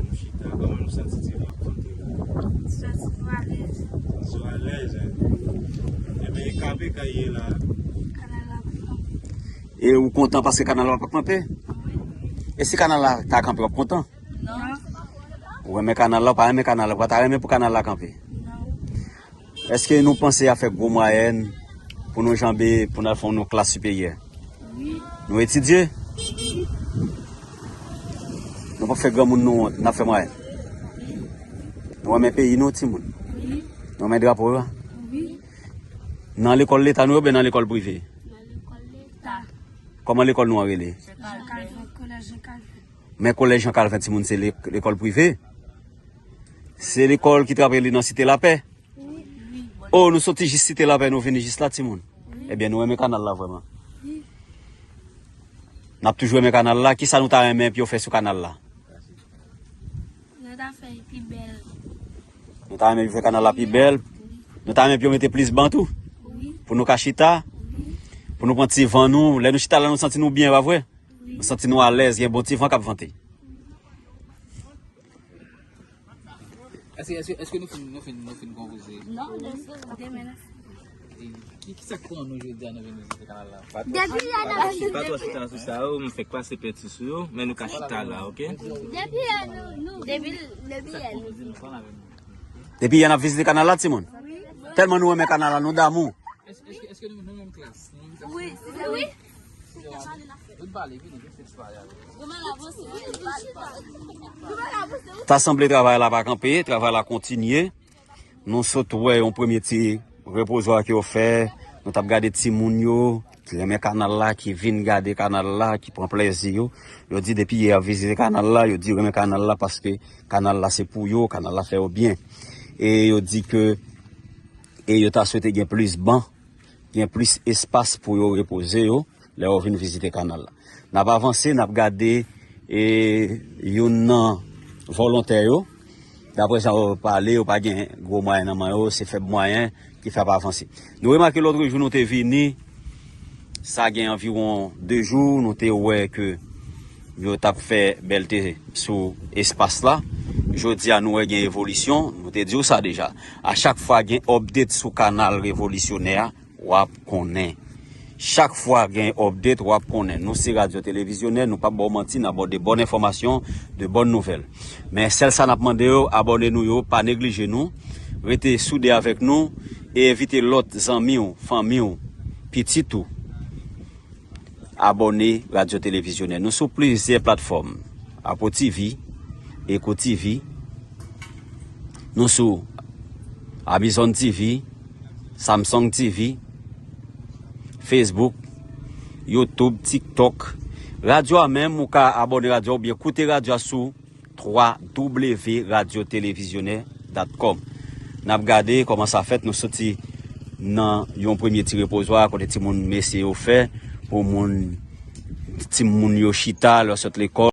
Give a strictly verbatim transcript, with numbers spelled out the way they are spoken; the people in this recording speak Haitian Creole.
Nou chita, kòman nou santi ti jan ap kanpe la? Santi nou alèz. Santi nou alèz, en. Ebyen, e kanpe kay ye la. Kanal la ap kanpe. E ou kontan paske kanal la p ap kanpe? Wi. E si kanal la ta kanpe, w ap kontan? Non. Ou renmen kanal la, ou pa renmen kanal la, ou pa ta renmen pou kanal la kanpe? Non. Èske nou panse a fè gwo mwayèn pou nou janbe, pou n al fè yon klas siperyè? Wi. Nou etidye? Wi. Nou p ap fè granmoun nou wont, n ap fè mwayèn. Wi. Nou renmen peyi nou, timoun? Wi. Nou renmen drapo yo a? Wi. Nan lekòl leta nou ye oubyen nan lekòl prive? Nan lekòl leta. Kòman lekòl nou an rele? Jean Calvin, kolèj Jean Calvin. Men kolèj Jean Calvin, timoun, se le-, lekòl prive. Se lekòl ki t ap rele nan Site Lapè. O, nou soti jis Site Lapè, nou vini jis la, timoun. Ebyen, nou renmen kanal la vrèman. N ap toujou renmen kanal la. Kisa nou ta renmen pou yo fè sou kanal la? Nou ta fè l pi bèl. Nou ta renmen pou yo fè kanal la pi bèl. Nou ta renmen pou yo mete plis ban tou. Wi. Pou nou ka chita. Wi. Pou nou pran ti van nou. Lè nou chita la, nou santi nou byen, pa vre? Wi. Nou santi nou alèz, gen bon ti van k ap vante. Èske, èske, èske nou fin, nou fin, nou fin konpoze? Non, demen. Demen. E ki, ki sa k pran nou jodi a nou vin vizite kanal la? Depi yè n ap vizite. Pa twò chita sou sa yo, m fèk pase penti sou yo, men nou ka chita la, oke? Depi yè nou, nou, depi, depi yè nou. Depi yè n ap vizite kanal la, timoun? Wi. Tèlman nou renmen kanal la, nou damou. Èske, èske, èske nou, nou menm klas? Wi, wi. Ta sanble travay la pa kanpe, travay la kontinye. Nou sot wè yon premye ti repozwa ke yo fè. Nou t ap gade timoun yo ki renmen kanal la, ki vin gade kanal la, ki pran plèzi yo. Yo di depi yè y ap vizite kanal la, yo di yo renmen kanal la paske kanal la se pou yo, kanal la fè yo byen. E yo di ke, e yo ta swete gen plis ban, gen plis espas pou yo repoze yo lè yo vin vizite kanal la. N ap avanse, n ap gade, e, youn nan volontè yo. Daprè jan yo pale, yo pa gen gwo mwayen nan men yo, se fèb mwayen ki fè ap avanse. Nou remake lòt jou nou te vini, sa gen anviwon de jou, nou te wè ke yo t ap fè bèlte sou espas la. Jodi a, nou wè gen evolisyon, nou te di w sa deja. A chak fwa gen update sou kanal revolisyonè a, w ap konnen. Chak fwa gen update, w ap konnen. Nou se radyo televizyonè, nou p ap ba w manti, n ap ba w de bòn enfòmasyon, de bòn nouvèl. Men sèl sa n ap mande yo, abòne nou yo, pa neglije nou, rete soude avèk nou, e envite lòt zanmi w, fanmi w, pitit ou, abòne radyo televizyonè. Nou sou plizyè platfòm, Apple T V, Echo T V, nou sou Amazon T V, Samsung T V, Facebook, YouTube, TikTok. Radyo a menm, ou ka abòne radyo a oubyen koute radyo a sou twa w w w radyo televizyonè dot com. N ap gade kòman sa fèt. Nou soti nan yon premye ti repozwa kote timoun mesye yo fè pou moun, timoun yo chita lè yo sot lekòl.